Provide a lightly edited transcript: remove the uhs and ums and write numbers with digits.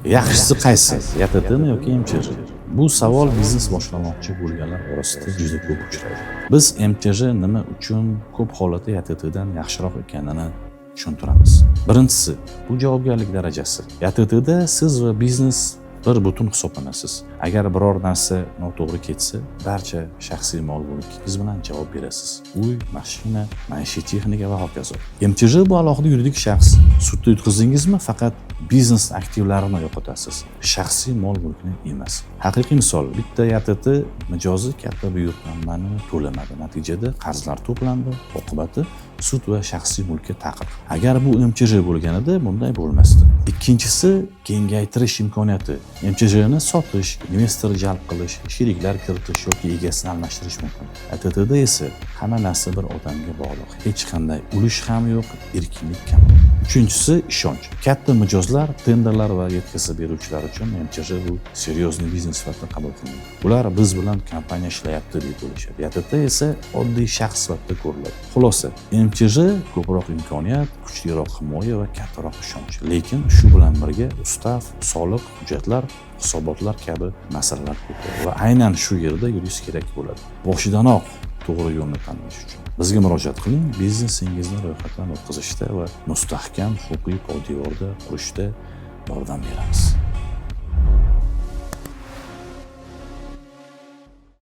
Yaxshisi qaysi? YTTmi yoki МЧЖ? Bu savol biznes boshlamoqchi bo'lganlar orasida juda ko'p uchraydi. Biz МЧЖ nima uchun ko'p holatda YTTdan yaxshiroq ekanini tushuntiramiz. Birinchisi, bu javobgarlik darajasi. YTTda siz va biznes bir butun hisoblanasiz. Agar biror narsa noto'g'ri ketsa, barcha shaxsiy mol mulkingiz bilan javob berasiz. Uy, mashina, maishiy texnika va hokazo. МЧЖ bu alohida yuridik shaxs. Sudda yutqizdingizmi, faqat biznes aktivlarini yo'qotasiz, shaxsiy mol mulkni emas. Haqiqiy misol: bitta YTT mijozi katta buyurtmani to'lamadi. Natijada qarzlar to'plandi, oqibati sud va shaxsiy mulkka ta'qiq. Agar bu МЧЖ bo'lganida, bunday bo'lmasdi. Ikkinchisi, kengaytirish imkoniyati. МЧЖni sotish, investor jalb qilish, sheriklar kiritish yoki egasini almashtirish mumkin. YTTda esa hamma narsa bir odamga bog'liq. Hech qanday ulush ham yo'q, erkinlik kam. Uchinchisi, ishonch. Katta mijozlar, tenderlar va yetkazib beruvchilar uchun МЧЖ bu серьезный biznes sifatida qabul qilinadi. Ular biz bilan kompaniya ishlayapti deb o'ylashadi. YTT esa oddiy shaxs sifatida ko'riladi. Xulosa, МЧЖ ko'proq imkoniyat, kuchliroq himoya va kattaroq ishonch. Lekin shu bilan birga ustav, soliq, hujjatlar, hisobotlar kabi masalalar ko'proq va aynan shu yerda yurist kerak bo'ladi. Boshidanoq to'g'ri yo'lni tanlash uchun. Bizga murojaat qiling, biznesingizni ro'yxatdan o'tkazishda va mustahkam huquqiy poydevorda qurishda yordam beramiz.